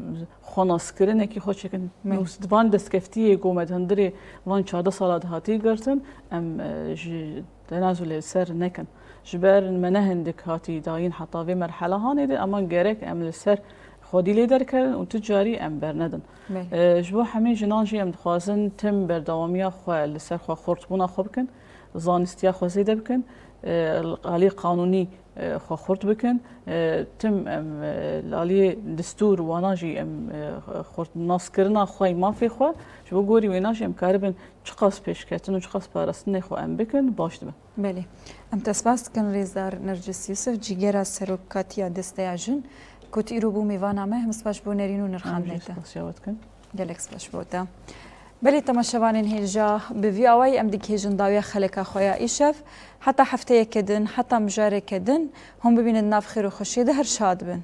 xwenaskirinekî xwe çêkin. Me. Nûs-, van destkeftiyê ku me di hundirê van çardeh sala de hatiye girtin, em, e, ji tenazulê li ser nekin. Ji ber me ne hindik hatî dayîn heta vê merhela hanê de, ama gerek em li ser xwedî lê derkevin û tu carî em bernedin. Belê. E, ji bo hemî jinan jî em dixwazin tim berdewamiya xwe li ser xwe xurtbûna xwe bikin, zanistiya xwe zêde bikin, e, alî qanûnî, e, xwe xurt bikin, e, tim em, e, li aliyê destûr wana jî em, e, xurtnaskirina xwe yî mafê xwe, ji bo gorî wêna jî em karibin çiqas pêşketin û çiqas parastinê xwe em bikin, baş dibe. Belê. Em te spas dikin Rêzdar Nercis Yusuf, cîgera serokatiya Desteya Jin, ku tu îro bû mêvana me, hem spas ji bo nerîn û nirxandinê te. Spasiya we dikin. Gelek spas ji bo te. Belê temaşevanên hêja, bi vî awayî em digihêjin dawiya xeleka xwe ya îşev. Heta hefteyeke din, heta mijareke din, hûn bibînin di nav xêr û xweşiyê de, her şad bin.